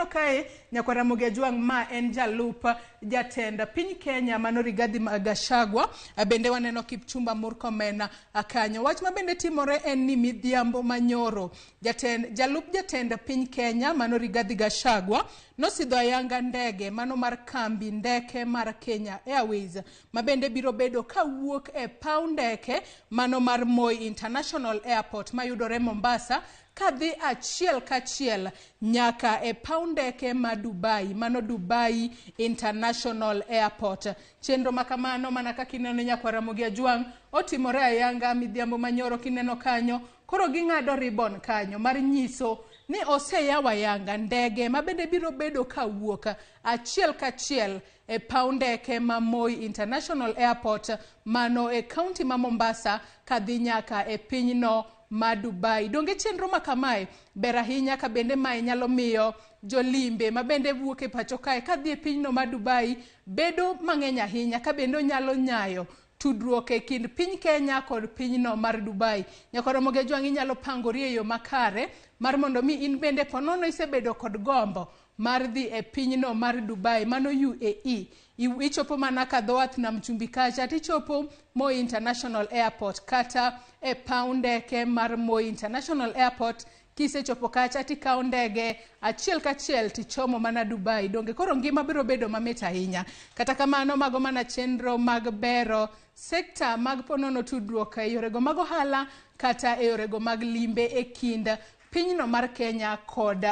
Mineno kae, Nyakwar Ramogi Ajwang', ma en jalup jatend piny Kenya mano Rigathi Gachagua. Bende waneno Kipchumba Murkomen kanyo. Wach ma bende timore en ni midhiambo manyoro jatend, jalup jatend piny Kenya mano Rigathi Gachagua nosidho ayanga ndege mano mar kambi ndeke mar Kenya Airways ma bende biro bedo kawuok e paw ndeke mano mar Moi International Airport mayudore Mombasa kadhi achiel kachiel nyaka e paw ndeke ma Dubai, mano Dubai International Airport. Chenro ma kamano mana kaka ineno Nyakwar Ramogi Ajwang' otimore ayanga midhiambo manyoro kineno kanyo. Koro ging'ado ribbon kanyo mar nyiso ni oseyaw ayanga ndege ma bende biro bedo kawuok achiel kachiel e paw ndeke ma Moi International Airport mano e kaunti ma Mombasa kadhi nyaka e pinyno ma Dubai. Donge chenro ma kamae ber ahinya ka bende mae nyalo miyo jolimbe ma bende wuok e pacho kae kadhi e pinyno ma Dubai bedo mang'eny ahinya ka bende onyalo nyayo tudruok e kind piny Kenya kod pinyno mar Dubai. Nyakwar Ramogi Ajwang', inyalo pangori e yo makare mar mondo mi in bende ponono isebedo kod gombo mar dhi e pinyno mar Dubai, mano UAE. Ichopo mana ka dho wath nam chumbi kacha tichopo Moi International Airport kata e paw ndeke mar Moi International Airport. Kisechopo kacha tikawo ndege achiel kachiel tichomo mana Dubai. Donge koro ngima biro bedo mamit ahinya? Kata kamano, mago mana chenro mag bero sekta mag ponono tudruok e yorego mag ohala kata e yorego mag limbe e kind pinyno mar Kenya kod